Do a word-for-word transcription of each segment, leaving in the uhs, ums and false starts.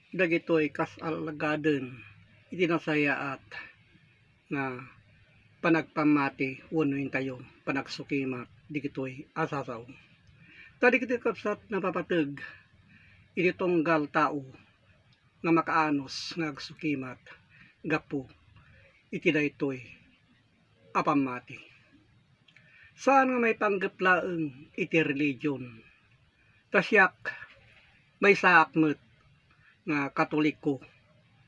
dagitoy kas alagaden iti nasayaat nga panagpammati wenno intayo panagsukimat dagitoy a sasao. Ta dagitoy kabsat, napapateg iti tunggal tao nga makaanus nga agsukimat gapu iti daytoy a pammati. Saan nga maipanggep laeng iti religion. Ta siak, maysaak met nga Katoliko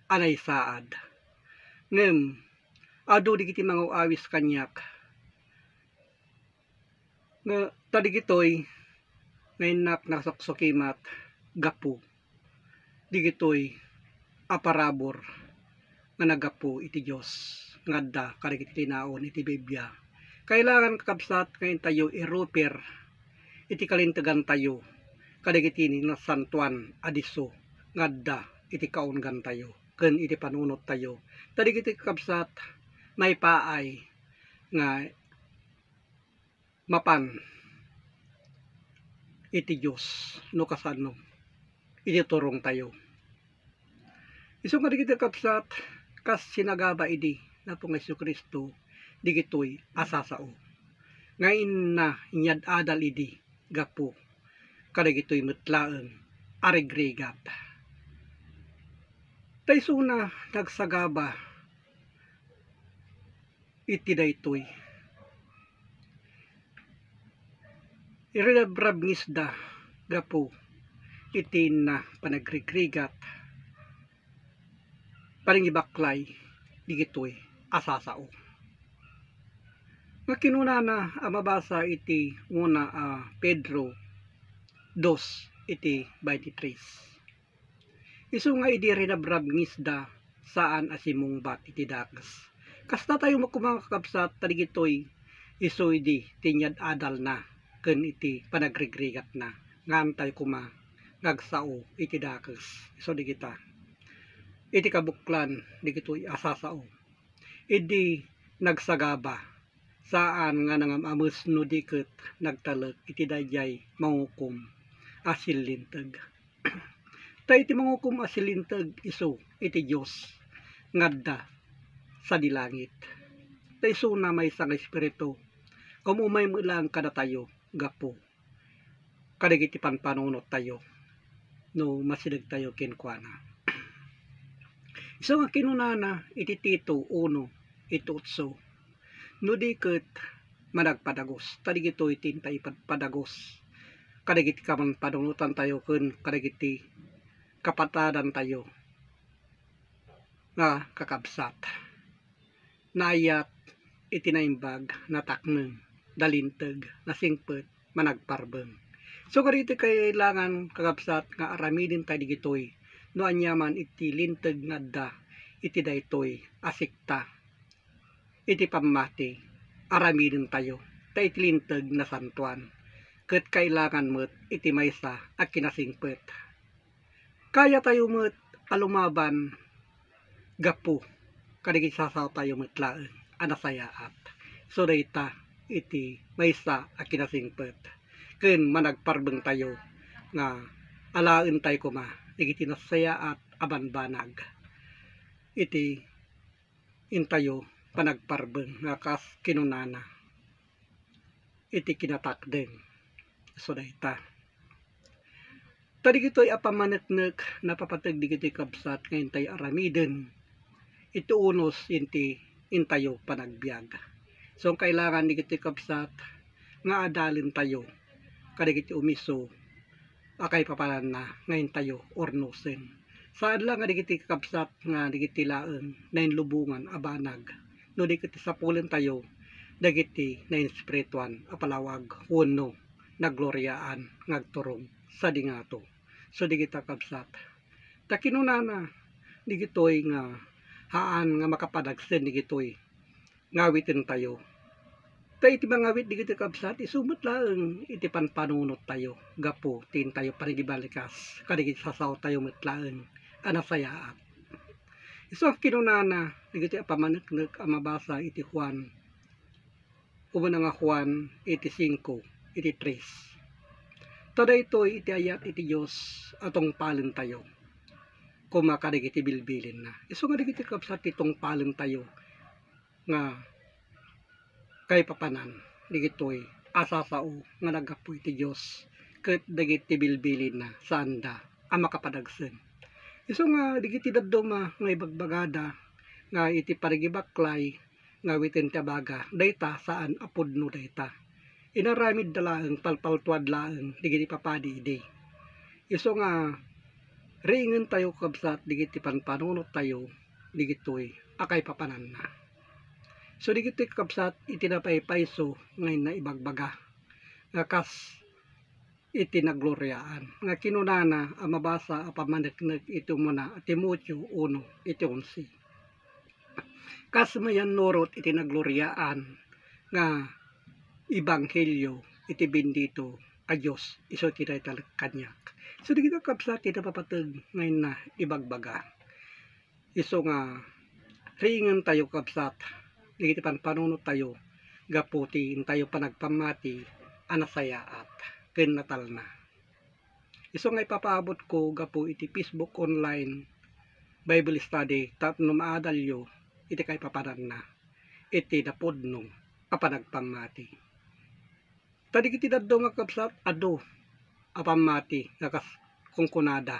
a naisaad. Ngem, adu dagiti mangaw-awis kaniak. Nga, ta dagitoy, nga innak nasuksukimat gapu dagitoy a parabur nga naggapu iti Dios nga adda kadagiti tinaon iti Biblia. Kailangan, kakabsat, nga intayo iruper iti kalintegantayo kadagiti nasantoan a disso nga adda iti kaunggantayo ken iti panunottayo. Ta dagiti, kakabsat, maipaay nga mapan iti Dios no kasano iti turongtayo. Isu nga dagiti, kakabsat, kas sinagaba idi Apo nga Jesu-Cristo dagitoy a sasao nga inna inyad-adal idi gapu kadagitoy met laeng a rigrigat. Ta isuna nagsagaba iti daytoy. Irinabrabngisda gapu iti inna panagrigrigat, panangibaklay dagitoy a sasao. Nga kinunana a mabasa iti una a Pedro dos iti twenty-three. Isu nga idi rinabrabngisda, saan a simmungbat iti dakes. Kasta tayo met koma, kakabsat, ta dagitoy isu idi ti inyad-adalna ken iti panagrigrigatna, ngem tayo koma nga agsao iti dakes. Isu dagita iti kabuklan dagitoy a sasao. Idi nagsagaba, saan nga nangam-ames no di ket nagtalek iti daydiay mangukom a sillinteg. Ta iti mangukom a sillinteg isu iti Dios nga adda sadi langit. Ta isuna maysa nga Espiritu nga umay met laeng kadatayo gapu kadagiti panpanunottayo no masidegtayo kenkuana. Isu nga kinunana iti Tito uno, iti otso, no di ket managpadagos, ta dagitoy ti inta ipadpadagos kadagiti kapanpanunotantayo ken kadagiti kapatadantayo nga kakabsat. Naayat iti naimbag, natakneng, nalinteg, nasingpet, managparbeng. So, kadagiti kailangan, kakabsat, nga aramiden tayo digitoy no aniaman iti linteg nga adda iti daytoy a sekta, iti pammati, aramiden tayo ta iti linteg nasantoan, ket kailangan met iti maysa a kinasingpet. Kayatayo met a lumaban gapu kadagiti sasaotayo met laeng a nasayaat. So, dayta iti maysa a kinasingpet ken managparbengtayo nga alaentayo koma dagiti nasayaat a banbanag iti intayo panagparbeng nga kas kinunana iti kinatakdeng. So, dayta. Ta digitoy a pammaneknek napapateg digitoy kabsat nga intay aramiden iti unos iti intayo panagbiag. So, kailangan digitoy kabsat nga adalentayo kadagiti umiso a kaipapananna nga intayo urnosen. Saan la nga digiti kakabsat nga digiti laeng nainlubongan a banag, no di ket sapulentayo dagiti nainspirituan a palawag wenno nagloriaan nga agturong sadi ngato. So, digita kabsat, ta kinunana digitoy nga haan nga makapadagsen digitoy nga awitentayo. Ta iti mangawit digiti kabsat, isu met laeng iti panpanunottayo gapu ti intayo panagibalikas kadagiti sasaotayo met laeng a nasayaat. Isu a kinunana digiti a pammaneknek a mabasa iti Juan, umuna nga Juan iti singko, iti tres. Ta daytoy iti ayat iti Dios a tungpalentayo. koma kadagiti bilbilinna. Isu nga dagiti kabsat ti tungpalentayo nga kaipapanan dagitoy a sasao nga naggapu iti Dios ket dagiti bilbilinna saanda a makapadagsen. Isu nga dagiti dadduma nga ibagbagada nga iti parigibaklay nga awiten ti abaga, dayta saan a pudno dayta. Inaramidda laeng, palpaltuad laeng dagiti papadi idi. Isu nga riingentayo, kabsat, dagiti panpanunottayo dagitoy a kaipapananna. So dagitoy, kabsat, iti napaypayso nga inna ibagbaga nga kas iti nagloriaan nga kinunana a mabasa a pammaneknek iti umuna a Timoteo uno iti onse. Kas mayannurot iti nagloriaan nga ebanghelio iti bendito a Dios, isu ti naitalek kaniak. So dagita, kabsat, ti napapateg nga inna ibagbaga. Isu nga riingentayo, kabsat, dagiti panpanunottayo gapu ti intayo panagpammati a nasayaat ken natalna. Isu nga ipapaabutko gapu iti Facebook online Bible study tapno maadalyo iti kaipapananna iti napudno a panagpammati. Ta dagiti dadduma, kabsat, adu a pammati nga kas kunkunada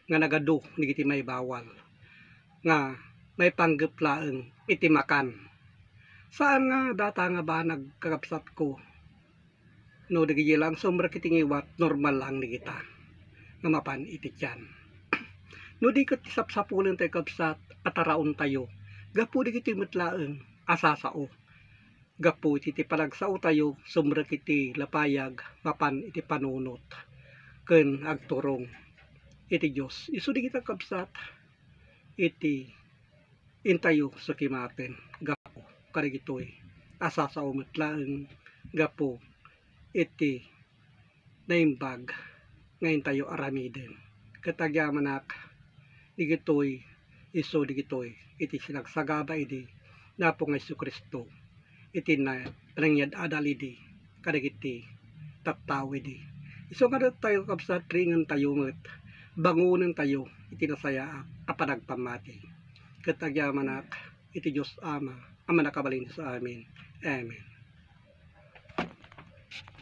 nga nagadu dagiti maibawal nga maipanggep laeng iti makan. Saan nga data nga banag, kakabsatko, no dagiti laeng sumrek iti ngiwat, normal laeng dagita nga mapan iti tiyan. No di ket ti sapsapulentayo, kabsat, a taraontayo gapu dagiti met laeng a sasao gapu iti, ti panagsaotayo sumrek iti lapayag mapan iti panunot ken agturong iti Dios. Isu dagita, kabsat, iti intayo sukimaten gapu kadagitoy a sasao met laeng gapu iti naimbag nga intayo aramiden. Ket agyamanak, digitoy isu digitoy iti sinagsagaba idi napo nga Jesu-Cristo iti na-, nangyad-adal idi kadagiti tattao idi. Isu nga datayo, kabsat, riingentayo met, bangonentayo iti nasayaat a panagpammati. Ket agyamanak iti Dios Ama a mannakabalin sa amin. Amen.